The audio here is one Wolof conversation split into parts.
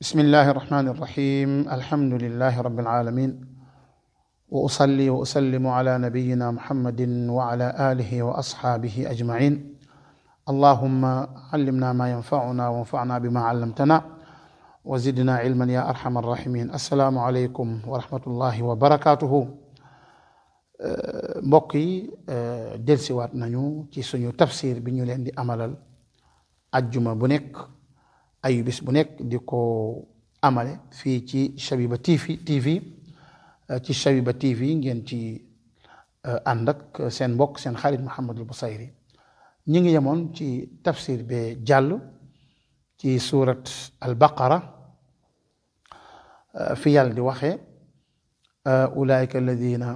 بسم الله الرحمن الرحيم الحمد لله رب العالمين وأصلي وأسلم على نبينا محمد وعلى آله وأصحابه أجمعين اللهم علمنا ما ينفعنا وانفعنا بما علمتنا وزدنا علما يا أرحم الراحمين السلام عليكم ورحمة الله وبركاته mbokk yi delsiwaat nañu ci suñu tafsir bi ñu leen di amalal ajjuma bu nekk ayu bis bu nekk di ko amale fii ci Shabiba TV ci Shabiba TV ngeen ci ànd ak seen mbokk seen xarit Mouhamadul Busayri ñi ngi yemoon ci tafsir be jàll ci surat al-Baqara fi yàlla di waxee ulaika alladina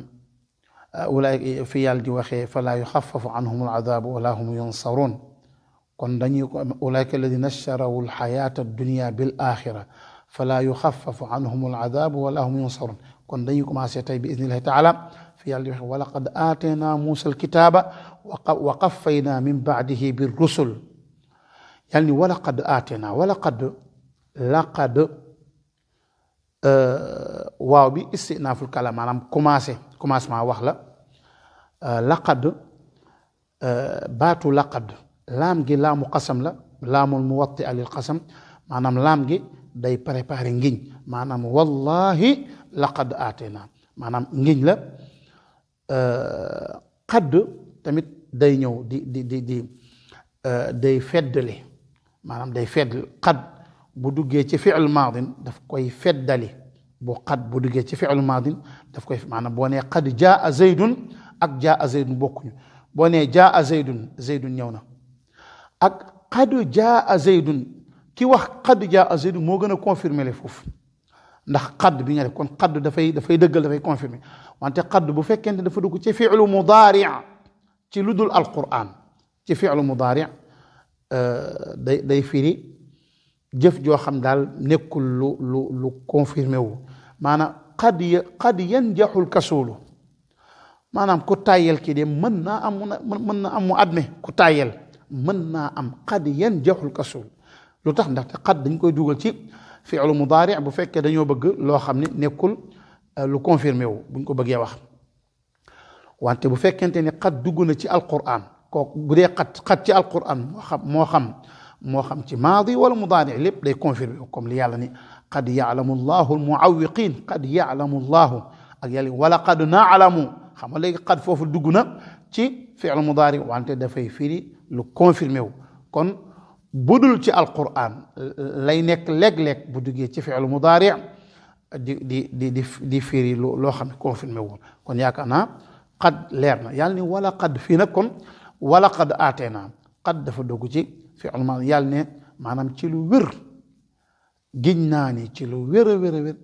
ulaika fi yàlla di waxee fala yuxaffafu anhum al-adabu wala hum yunsarun kon dañuy ko ulaika alladina ishtaraw al-hayata ad-dunya bil axira fala yuxaffafu anhum al-adabu wala hum yunsarun kon dañuy commencé tey bi idnillahi taala fi yàlla di waxee wa laqad aatayna Musa al-kitaba wa qaffayna min ba'dihi bir rusul yàlla ni wa laqad aatayna wa laqad waaw bi istinaaful kalaam maanaam commencement wax la laqad baatu laqad laam gi laamu qasam la laamul muwatti lil qasam maanaam laam gi day préparer ngiñ maanaam wallahi laqad aatayna maanaam ngiñ la qad tamit day ñëw di day feddali maanaam day fedd qad bu duggee ci fi'l maadin daf koy feddali bu qad bu duggee ci fi'l maadin daf koy maanaam boo nee qad jaa zaydun ak jaa zaydun bokkuñu boo nee jaa zaydun ñëw na ak qad jaa zaydun ki wax qad jaa zaydun moo gën a confirmer le foofu ndax qad bi nga def kon qad dafay dëggal dafay confirmer wante qad bu fekkente dafa dugg ci fi'lu mudaari ci lu dul alquran ci fi'lu mudaari day firi jëf joo xam daal nekkul lu confirmé wu maanaam qad yanjaxul kasuulu maanaam ku tàyyel kii de mën naa am mu adme ku tàyyel mën naa am qad yanjaxul kasuulu lu tax ndaxte qad dañ koy dugal ci fi'lu mudaari bu fekkee dañoo bëgg loo xam ne nekkul lu confirmé wu buñ ko bëggee wax wante bu fekkente ni qad dugg na ci alquran kooku bu dee qad ci alquran moo xam ci maadi wala mudaari lépp day confirmé comme li yàlla ni qad ya'lamu llahu almu'awwiqin qad ya'lamu llahu ak yàlla wala qad na'lamu xam nga léegi qad foofu dugg na ci fi'l mudaari wante dafay firi lu confirmé wu kon budul ci alquran lay nekk léeg-léeg bu duggee ci fi'l mudaari di firi loo xam ne confirmé wu kon yaakaar naa qad leer na yàlla ni wala qad fii nag kon wala qad aateenaa qad dafa dugg ci fi'l maadi yàlla ne maanaam ci lu wér giñ naa ni ci lu wér a wér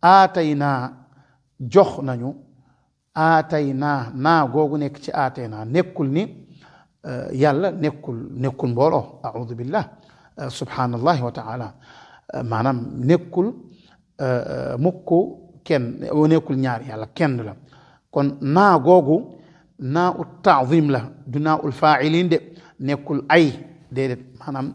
aatay naa jox nañu aatay naa googu nekk ci aatay naa nekkul ni yàlla nekkul mbooloo a'udhu billah subhanallahi wa ta'ala maanaam nekkul mukk kenn nekkul ñaar yàlla kenn la kon naa googu naa ut ta'zim la du naa ul fa'ilin de nekkul ay déedéet maanaam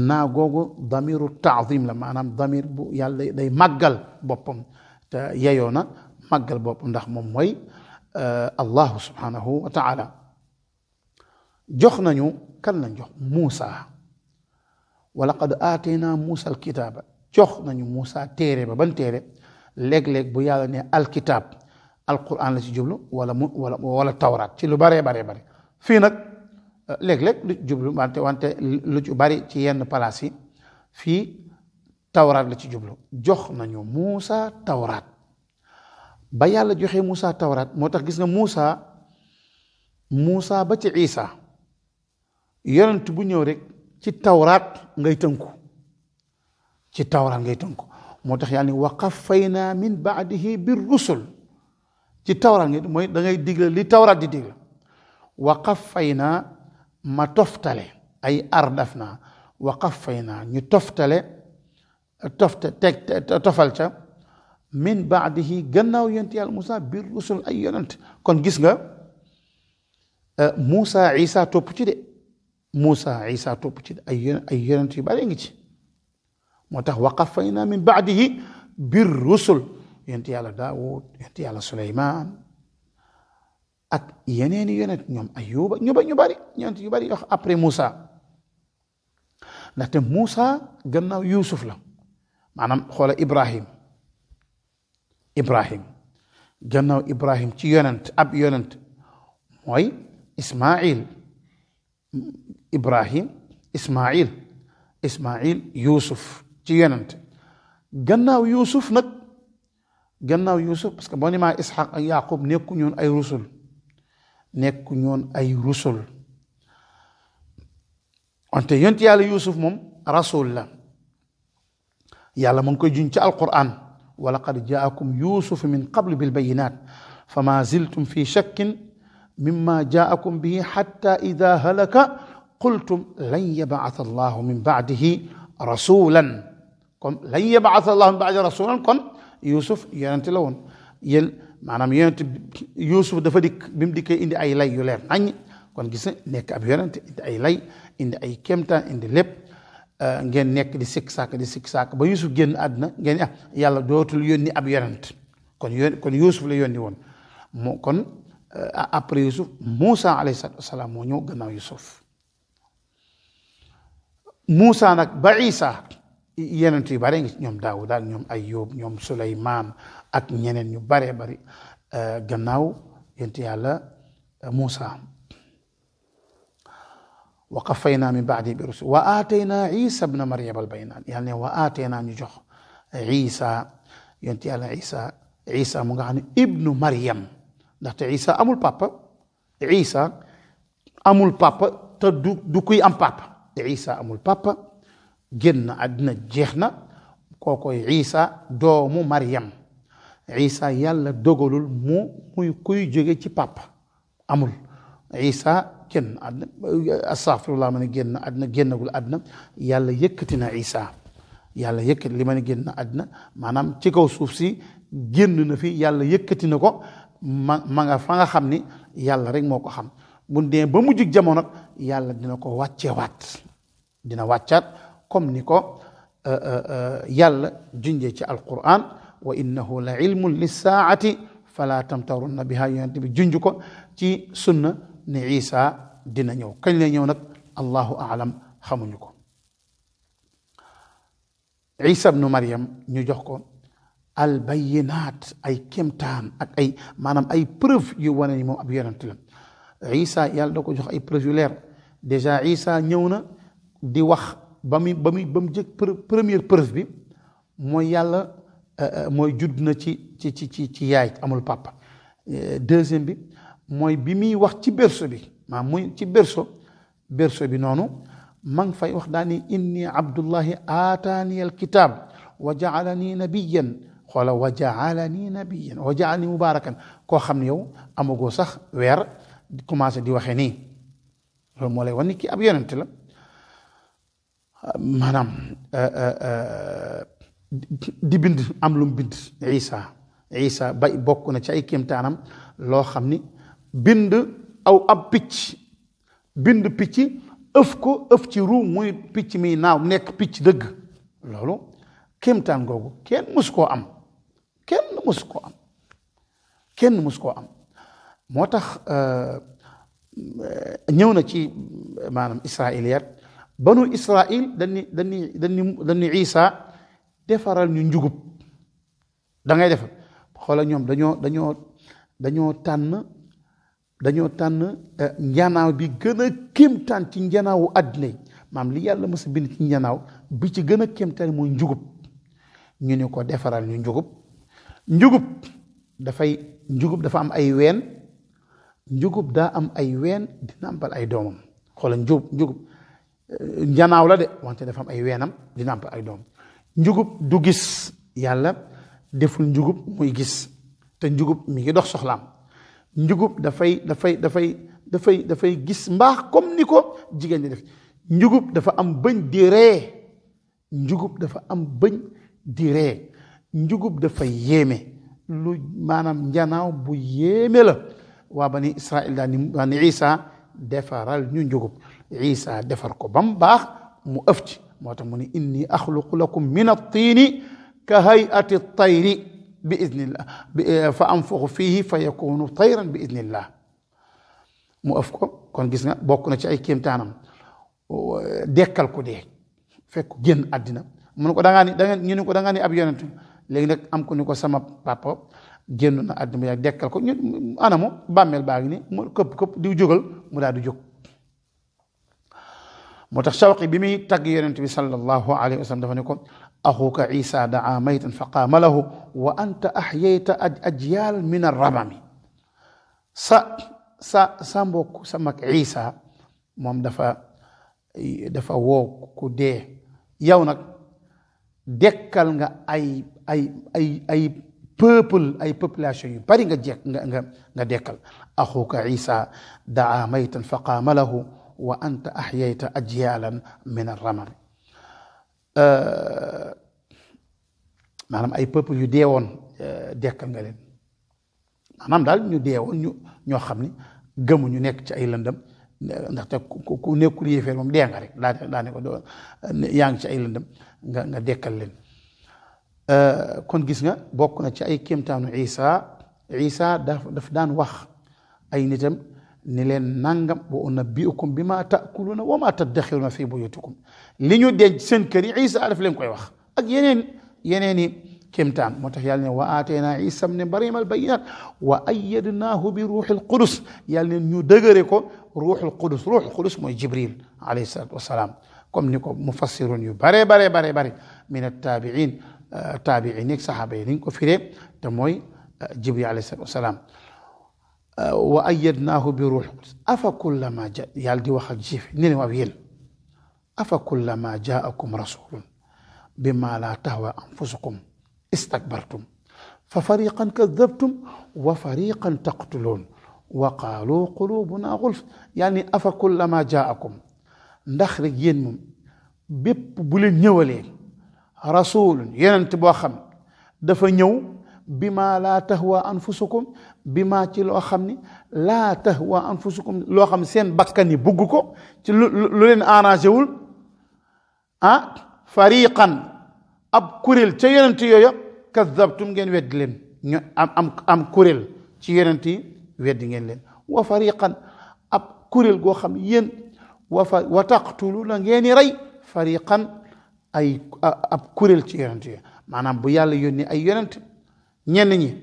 naa googu damiru ta'zim la maanaam damir bu yàlla day màggal boppam te yeyoo na màggal boppam ndax moom mooy allahu subhanahu wa ta'ala jox nañu kan lañ jox Muusa wa laqad aatayna Muusa alkitaaba jox nañu Muusa téere ba ban téere léeg-léeg bu yàlla ne alkitaab alquran la ci jublu wala tawraat ci lu bare fii nag léeg-léeg lu jublu wante lu ci bari ci yenn palaas yi fii tawraat la ci jublu jox nañu Muusa tawraat ba yàlla joxe Muusa tawraat moo tax gis nga Muusa ba ci Isa yonent bu ñëw rek ci tawraat ngay tënku moo tax yàlla ni wa qaffayna min ba'dihi bir rusul ci tawraat nga mooy da ngay digle li tawraat di digle wa qaffayna ma toftale ay ardafna wa qaffayna ñu tofal ca min ba'dihi gannaaw yonent yàlla Muusa bir rusul ay yonent kon gis nga Muusa Isa topp ci de Muusa Isa topp ci ay yonent yu bari ngi ci moo tax wa qaffayna min baadihi bir rusul yonent yàlla Daawud yonent yàlla Suleymaan ak yeneeni yonent ñoom Ayuba ñu bari yonent yu bari wax après Moussa ndaxte Moussa gannaaw Yuusuf la maanaam xoola Ibrahim gannaaw Ibrahim ci yonent ab yonent mooy Ismail Ibrahim Ismail Yuusuf ci yonent gannaaw Yuusuf parce que boo ni maa Ishaq ak Yaqub nekku ñoon ay rusul wante yonent yàlla Yuusuf moom rasul la yàlla mu ngi koy juñ ci alquran wa laqad jaakum Yuusuf min qabl bil bayinat fama ziltum fi shakkin mimma jaakum bihi hatta idha halaka qultum lan yab'ath Allahu min ba'dihi rasulan kon lan yab'ath Allahu min ba'dihi rasulan kon Yuusuf yonent la woon yéen maanaam yonent Yuusuf dafa dikk bi mu dikkee indi ay lay yu leer nañ kon gis nekk ab yonent indi ay lay indi ay kéemtaan indi lépp ngeen nekk di sikk sàkk ba Yuusuf génn àdduna ngeen yàlla dootul yónni ab yonent kon Yuusuf la yónni woon kon après Yuusuf Muusa alayhi salaatu wasalaam moo ñëw gannaaw Yuusuf Muusa nag ba Isa yonent yu bare ngi ñoom Daawuda ak ñoom Ayub ñoom Suleymaan ak ñeneen ñu bare bari gannaaw yonent yàlla Muusa wa qaffayna min ba'di bi rusul wa aatayna Isa ibna Maryam al bayinaat yàlla ne wa aatayna ñu jox Isa yonent yàlla Isa mu nga xam ne ibnu Maryam ndaxte Isa amul papa te du kuy am papa Isa amul papa génn àddina jeex na kookoy Isa doomu Maryam Isa yàlla dogalul muy kuy jóge ci papa amul Isa génn àddina astaghfirullah ma ne génnagul àddina yàlla yëkkati na Isa yàlla yëkkati li ma ne génn àddina maanaam ci kaw suuf si génn na fi yàlla yëkkati na ko ma nga fa nga xam ni yàlla rek moo ko xam bu dee ba mujj jamono yàlla dina ko wàcceewaat dina wàccaat comme ni ko yàlla junjee ci alquran wa innahu la ilmun lissaati fala tamtarunna biha yonent bi junj ko ci sunna ne Isa dina ñëw kañ la ñëw nag allahu aalam xamuñu ko Isa ibnu Maryam ñu jox ko al bayinaat ay kéemtaan ak ay maanaam ay preuve yu wane ni moom ab yonent la Isa yàlla da ko jox ay preuve yu leer déjà Isa ñëw na di wax ba mu jëkk première preuve bi mooy yàlla mooy judd na ci yaay amul papa deuxième bi mooy bi muy wax ci berceau bi muy ci berceau bi noonu ma ngi fay wax daani inni abdullahi aataani alkitab wa jaalani nabiyan xoola wa jaalani mubarakan koo xam ne yow amagoo sax weer commencé di waxee nii loolu moo lay wan ni kii ab yonent la maanaam di bind am lu mu bind Isa bay bokk na ci ay kéemtaanam loo xam ni bind ab picc ëf ci ruu muy picc mi naaw nekk picc dëgg loolu kéemtaan googu kenn mus koo am moo tax ñëw na ci maanaam israiliyat banu Israil dañu Isa defaral ñu njugub da ngay def xoola ñoom dañoo tànn njanaaw bi gën a kéemtaan ci njanaawu àddina yi maam li yàlla mës a bind ci njanaaw bi ci gën a kéemtaan mooy njugub ñu ne ko defaral ñu njugub dafa am ay ween njugub daa am ay ween di nàmpal ay doomam xoola njugub njanaaw la de wante dafa am ay weenam di nàmpal ay doomam njugub du gis yàlla deful njugub muy gis te njugub mi ngi dox soxlaam njugub dafay gis mbaax comme ni ko jigéen ñi def njugub dafa am bëñ di ree njugub dafa yéeme lu maanaam njanaaw bu yéeme la waa bani Israil daal ni Isa defaral ñu njugub Isa defar ko ba mu baax mu ëf ci moo tax mu ne inni axluqu lakum min at-tiini ka hay'ati at-tayri bi idnillah fa anfuxu fiihi fa yakunu tayran bi idnillah mu ëf ko. kon gis nga bokk na ci ay kéemtaanam dekkal ko dee fekk génn àddina mu ne ko ñu ne ko da ngaa ni ab yonent léegi nag am ko ni ko sama papa génn na àddina yaa dekkal ko ñu anamu bàmmeel baa ngi ni mu këpp di jógal mu daal di jóg. moo tax Shawqi bi muy tagg yonent bi sallallahu alayhi wa sallam dafa ne ko axuka Isa daa maytan fa qaama lahu wa anta ahyayta ajyaal min arramami sa mbokk sa mag Isa moom dafa woo ku dee yow nag dekkal nga ay peuple ay population yu bari nga dekkal. axuka Isa daa maytan fa qaama lahu wa anta ahyayta ajyaalan min arramami maanaam ay peuple yu deewoon dekkal nga leen maanaam daal ñu deewoon ñoo xam ni gëmuñu nekk ci ay lëndëm ndaxte ku nekkul yéeféer moom dee nga rek daa ne ko doo yaa ngi ci ay lëndëm nga dekkal leen. kon gis nga bokk na ci ay kéemtaanu Isa daf daan wax ay nitam ni leen nangam wa unabbiukum bi ma taakuluuna wa ma taddaxiruuna fi buyutikum li ñu denc seen kër yi Isa daf leen koy wax ak yeneeni kéemtaan. moo tax yàlla ne wa aataynaa Isa ibna Maryama al-bayyinaat wa ayyadnaahu bi ruuxil qudus yàlla ne ñu dëgëre ko ruuxul qudus mooy Jibril alayhi salaatu wa salaam comme ni ko mufassirun yu bare min at-taabiin ak saxaaba yi niñ ko firee te mooy Jibril alayhi salaatu wa salaam. wa ayyadnaahu bi ruuxil qudus afa kullama yàlla di wax ak jiif ne waaw yéen afa kullama jaakum rasulun bima laa tahwa anfusukum istakbartum fa fariqan kadabtum wa fariqan taqtuluun wa qaalu qulubuna gulf yaani afa kullama jaakum ndax rek yéen moom bépp bu leen ñëwalee rasulun yonent boo xam dafa ñëw bima laa tahwa anfusukum bima ci loo xam ni laa tahwa anfusukum loo xam seen bakkan yi bugg ko ci lu leen arrangé wul fariqan ab kuréel ca yonent yooyu kadabtum ngeen weddi leen ñu am kuréel ci yonent yi weddi ngeen leen wa fariqan ab kuréel goo xam yéen wa taqtuluuna ngeen i rey fariqan ab kuréel ci yonent yi maanaam bu yàlla yónni ay yonent ñenn ñi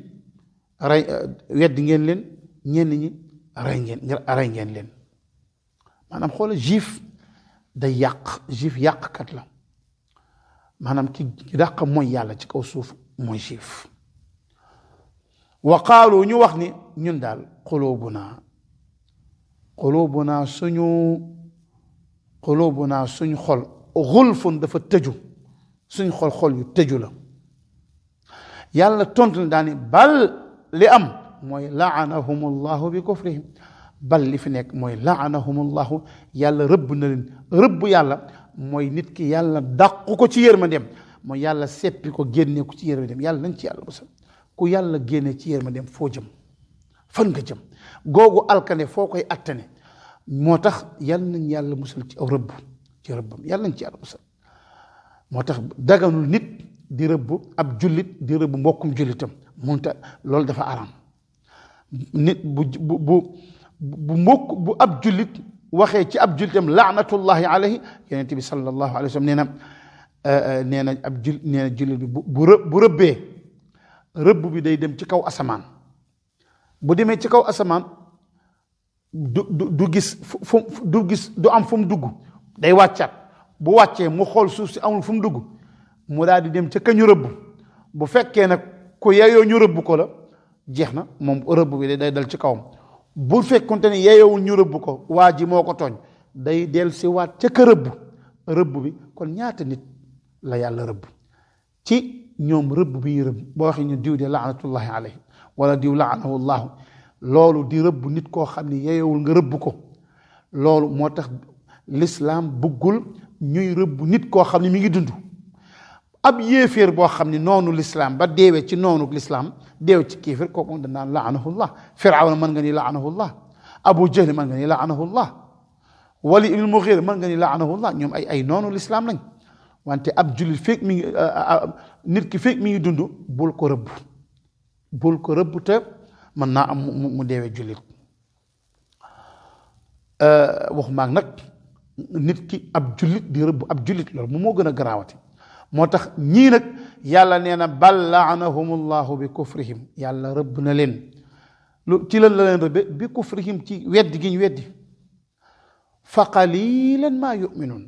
rey weddi ngeen leen ñenn ñi rey ngeen leen maanaam xoola juif day juif yàqkat la maanaam ki dàq mooy yàlla ci kaw suuf mooy juif. wa qaalu ñu wax ni ñun daal qulubuna suñu xol xulfun dafa tëju suñ xol yu tëju la yàlla tontu na daani bal li am mooy laanahumullahu bi kufrihim bal li fi nekk mooy laanahumullahu yàlla rëbb na leen rëbb yàlla mooy nit ki yàlla dàqu ko ci yërmandeem mooy yàlla seppi ko génne ko ci yërmandeem yàlla nañ ci yàlla musal ku yàlla génne ci yërmandeem foo jëm fan nga jëm googu alkane foo koy attane moo tax yàlla nañ yàlla musal ci aw rëbb ci rëbbam yàlla nañ ci yàlla musal moo tax daganul nit di rëbb ab jullit di rëbb mbokkum jullitam munta loolu dafa araam nit bu ab jullit waxee ci ab jullitam laanatullahi alayhi yonent bi sallallahu alayhi wa sallam nee na ab jullit bi bu rëbbee rëbb bi day dem ci kaw asamaan bu demee ci kaw asamaan du gis du am fu mu dugg day wàccaat bu wàccee mu xool suuf si amul fu mu dugg mu daal di dem ca ka ñu rëbb bu fekkee nag ku yeyoo ñu rëbb ko la jeex na moom rëbb bi day dal ci kawam bu fekkonte ne yeyoowul ñu rëbb ko waa ji moo ko tooñ day del si waat ca ka rëbb bi kon ñaata nit la yàlla rëbb ci ñoom rëbb bi rëbb boo waxee ñu diw de laanatullahi alayhi wala diw laanahu llahu loolu di rëbb nit koo xam ne yeyoowul nga rëbb ko loolu moo tax l'islam bëggul ñuy rëbb nit koo xam ne mi ngi dund ab yéeféer boo xam ne noonu l'islam ba deewee ci noonu l'islam deew ci kéeféer kooku moom danaan laanahullah firawna mën nga ni laanahullah abu jahl mën nga ni laanahullah wali ibn mughira mën nga ni laanahullah ñoom ay noonu l'islam lañ wante ab jullit fekk mi ngi nit ki fekk mi ngi dund bul ko rëbb te mën naa am mu deewee jullit waxumaag nag nit ki ab jullit di rëbb ab jullit loolu moo gën a garaawati moo tax ñii nag yàlla nee na bal laanahumullahu bi kufrihim yàlla rëbb na leen lu ci lan la leen rëbbe bi kufrihim ci weddi gi ñu weddi fa qalilan maa yuminuun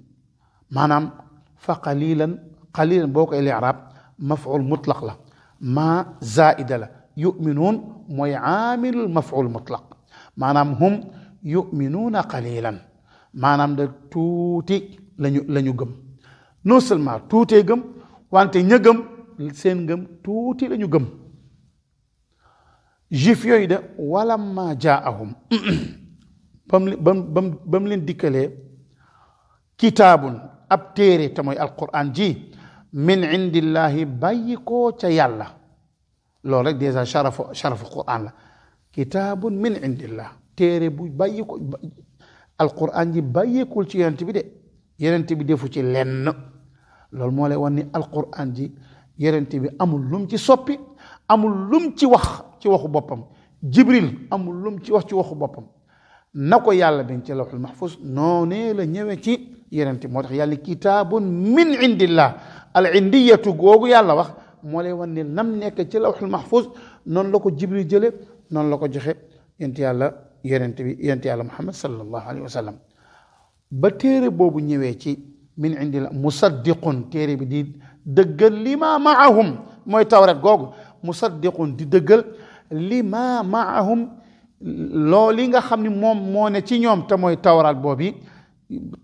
maanaam fa qalilan boo koy li'raab maf'ul mutlaq la maa zaida la yuminuun mooy aamilul maf'ul mutlaq maanaam hum yuminuuna qalilan maanaam da tuuti lañu gëm non seulement tuutee gëm wante ña gëm seen gëm tuuti lañu gëm juif yooyu de walamma jaahum bam leen dikkalee kitaabun ab téere te mooy alquran ji min indillahi bàyyi koo ca yàlla loolu rek dèjà sharafu quran la kitaabun min indillah téere bu bàyyi ko alquran ji bàyyeekul ci yonent bi de yonent bi defu ci lenn loolu moo lay wan ni alquran ji yonent bi amul lum ci soppi amul lum ci wax ci waxu boppam jibril amul lum ci wax ci waxu boppam na ko yàlla bind ci lawhul mahfuz noonee la ñëwee ci yonent bi moo tax yàlla kitaabun min indillah al indiyatu googu yàlla wax moo lay wan ni nam nekk ci lawhul mahfuz noonu la ko jibril jële noonu la ko joxe yonent yàlla muhammad sallallahu alayhi wa sallam ba téere boobu ñëwee ci min indillah musaddiqun téere bi di dëggal lima maahum mooy tawrat googu musaddiqun di dëggal lima maahum loolu nga xam ni moom moo ne ci ñoom te mooy tawraat boobu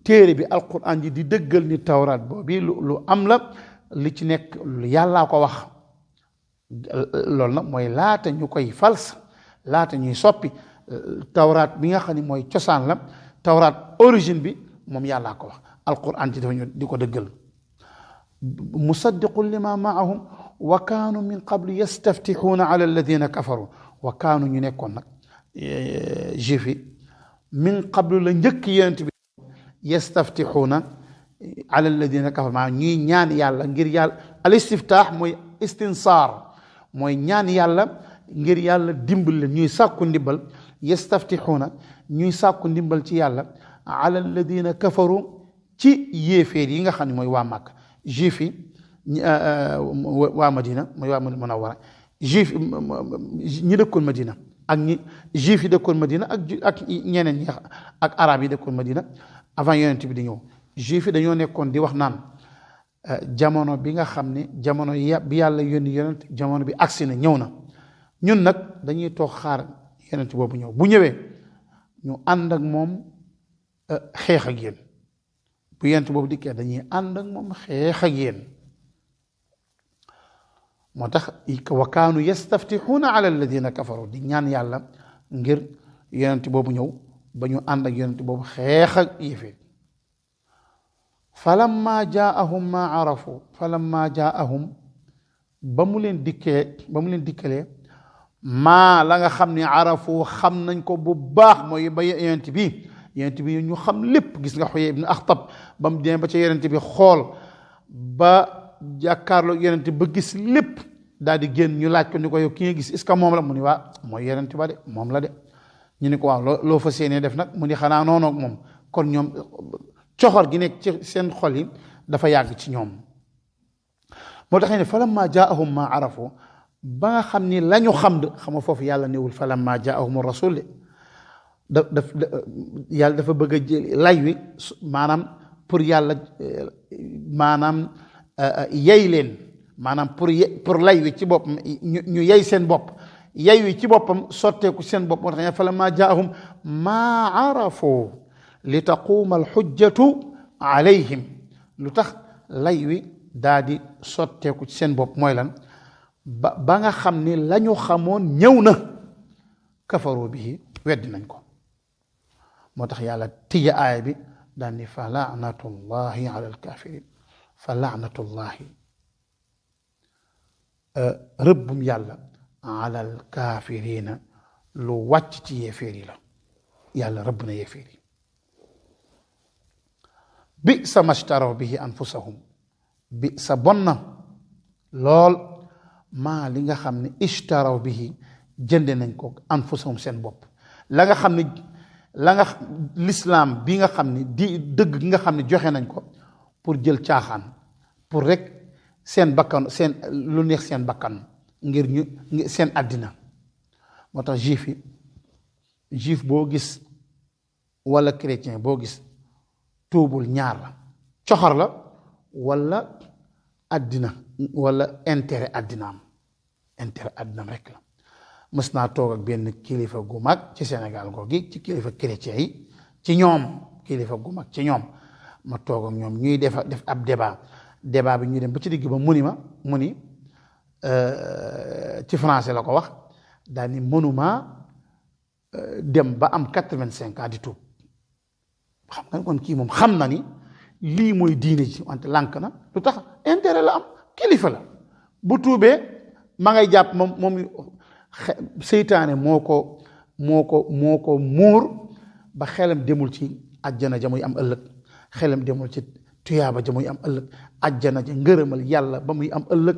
téere bi alquran ji di dëggal ni tawraat boobu lu am la li ci nekk lu yàllaa ko wax loolu nag mooy laata ñu koy fals laata ñuy soppi tawraat bi nga xam ni mooy cosaan la tawraat origine bi moom yàllaa ko wax alquran ji dafa ñu di ko dëggal musaddiqun lima maahum wa kaanu min qablu yastaftixuuna ala alladina kafaru wa kaanu ñu nekkoon nag juif yi min qablu la njëkk yonent bi yastaftixuuna ala alladina kafaru maa ñuy ñaan yàlla ngir yàlla al istiftaax mooy istinsaar mooy ñaan yàlla ngir yàlla dimbal leen ñuy sàkku ndimbal yastaftixuuna ñuy sàkku ndimbal ci yàlla ala alladina kafaru ci yéeféer yi nga xam ne mooy waa Màkka juif yi waa Madina mooy waa Munawwara juif ñi dëkkoon Madina ak ñi juif yi dëkkoon Madina ak ñeneen ñi ak arab yi dëkkoon Madina avant yonent bi di ñëw juif yi dañoo nekkoon di wax naan jamono bi nga xam ne jamono bi yàlla yónni yonent jamono bi agsi na ñëw na ñun nag dañuy toog xaar yonent boobu ñëw bu ñëwee ñu ànd ak moom xeex ak yéen bu yonent boobu dikkee dañuy ànd ak moom xeex ak yéen moo tax wa kaanu yastaftixuuna ala alladina kafaru di ñaan yàlla ngir yonent boobu ñëw ba ñu ànd ak yonent boobu xeex ak yéeféer falamma jaahum ma arafu falamma jaahum ba mu leen dikkalee maa la nga xam ne arafu xam nañ ko bu baax mooy ba yonent bi ñu xam lépp gis nga Xuyay ibn Axtab ba mu demee ba ca yonent bi xool ba jàkkaarloo yonent ba gis lépp daal di génn ñu laaj ko ni ko yow ki nga gis est-ce que moom la mu ni waa mooy yonent ba de moom la de ñu ni ko waaw loo fa séenee def nag mu ni xanaa noonu ak moom kon ñoom coxor gi nekk ci seen xol yi dafa yàgg ci ñoom moo tax ne falamma jaahum ma arafu ba nga xam ni la ñu xam de xam nga foofu yàlla newul falamma jaahum rasul yàlla dafa bëgg a jël lay wi maanaam pour yàlla maanaam yey leen maanaam pour lay wi ci boppam ñu yey seen bopp yey wi ci boppam sotteeku seen bopp moo tax falamma jaahum maa arafu li taquuma alxujjatu alayhim lu tax lay wi daa di sotteeku ci seen bopp mooy lan ba nga xam ni la ñu xamoon ñëw na kafaru bihi weddi nañ ko moo tax yàlla tijja aaya bi daan ni fa laanatullahi ala alkafirin fa laanatullahi rëbbum yàlla ala alkafirina lu wàcc ci yéeféer yi la yàlla rëbb na yéeféer yi bi sa mashtaraw bihi anfusahum bi sa bon na lool maa li nga xam ne ishtaraw bihi jënde nañ ko anfusahum seen bopp la nga xam ne l'islam bi nga xam ne di dëgg gi nga xam ne joxe nañ ko pour jël caaxaan pour rek seen bakkan seen lu neex seen bakkan ngir ñu seen àddina moo tax juif boo gis wala chrétien boo gis tuubul ñaar la coxor la wala àddina wala intérêt àddinaam rek la mës naa toog ak benn kilifa gu mag ci Sénégal googi ci kilifa chrétien yi ci ñoom kilifa gu mag ci ñoom ma toog ak ñoom ñuy def ab débat bi ñuy dem ba ci digg ba mu ni ci français la ko wax daal ni mënuma dem ba am 85 ans di tuub xam nga kon kii moom xam na ni lii mooy diine ji wante lànk na lu tax intérêt la am kilifa la bu tuubee ma ngay jàpp moom seytaane moo ko muur ba xelam demul ci àjjana ja muy am ëllëg xelam demul ci tuyaaba ja muy am ëllëg àjjana ja ngërëmal yàlla ba muy am ëllëg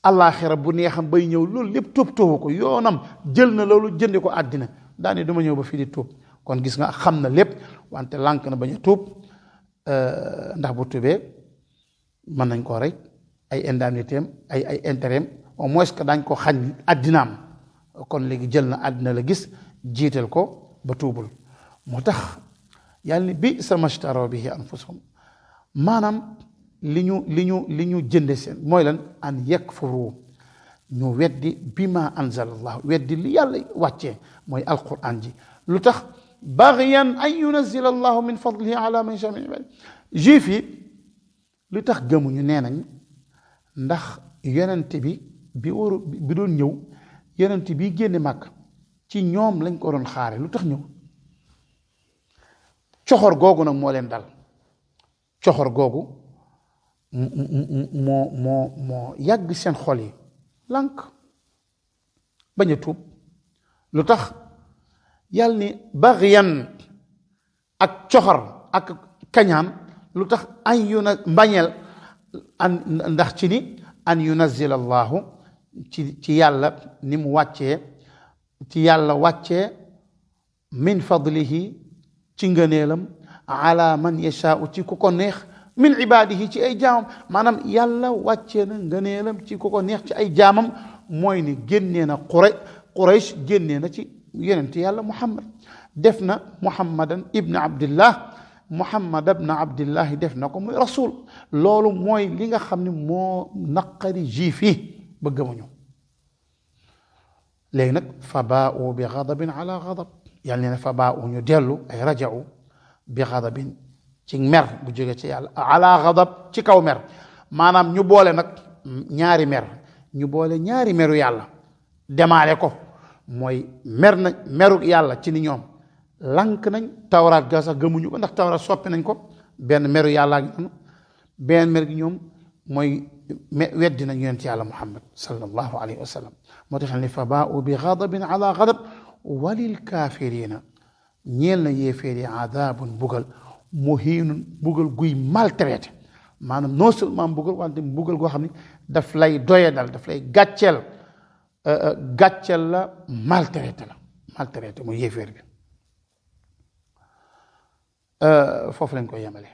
àllaaxira bu neexam bay ñëw loolu lépp tuubu ko yoonam jël na loolu jënde ko àddina daane duma ñëw ba fii di tuub kon gis nga xam na lépp wante lànk na bañ a tuub ndax bu tuubee mën nañ koo rey ay indemnité am ay intérêt am au moins que dañ ko xañ àddinaam kon léegi jël na àddina la gis jiital ko ba tuubul moo tax yàlla ni bi sama ishtaraw bihi anfusahum maanaam li ñu jënde seen mooy lan an yakfuru ñu weddi bima anzala allah weddi li yàlla wàccee mooy alquran ji lu tax baghyan an yunazila allahu min fadlihi ala man yasha min ibadi juif yi lu tax gëmuñu nee nañ ndax yonent bi doon ñëw yonent bi génne màkk ci ñoom lañ ko doon xaare lu tax ñëw coxor googu nag moo leen dal coxor googu moo yàgg seen xol yi lànk bañ a tuub lu tax yàlla ni baghyan ak coxor ak kañaan lu tax an mbañeel ndax ci ni an yunazzil allahu ci yàlla ni mu wàccee ci yàlla wàccee min fadlihi ci ngëneelam ala man yashaau ci ku ko neex min ibaadihi ci ay jaamam maanaam yàlla wàccee na ngëneelam ci ku ko neex ci ay jaamam mooy ni génnee na Quraysh génnee na ci yonent yàlla Muhammad def na Muhammadan ibn Abdillah Muhammad ibn Abdillah def na ko muy rasul loolu mooy li nga xam ne moo naqari juif yi ba gëmuñu léegi nag fa baa'u bi ghadabin ala ghadab yàlla nee na fa baa'u ñu dellu ay raja'u bi ghadabin ci mer bu jóge ci yàlla ala ghadab ci kaw mer maanaam ñu boole nag ñaari mer ñu boole ñaari meru yàlla demaale ko mooy meru yàlla ci ni ñoom lank nañ tawraat ga sax gëmuñu ko ndax tawraat soppi nañ ko benn meru yàlla ak ñoom benn mer gi ñoom mooy weddi nañ yonent yàlla Muhammad sallallahu alayhi wa sallam moo tax ni fa baa'u bi ghadabin ala ghadab walil kaafirina ñeel na yéeféer yi adaabun bugal muhiinun bugal guy maltraité maanaam non seulement bugal wante bugal goo xam ne daf lay doyadal daf lay gàcceel la maltraité mooy yéeféer bi foofu lañ koy yemale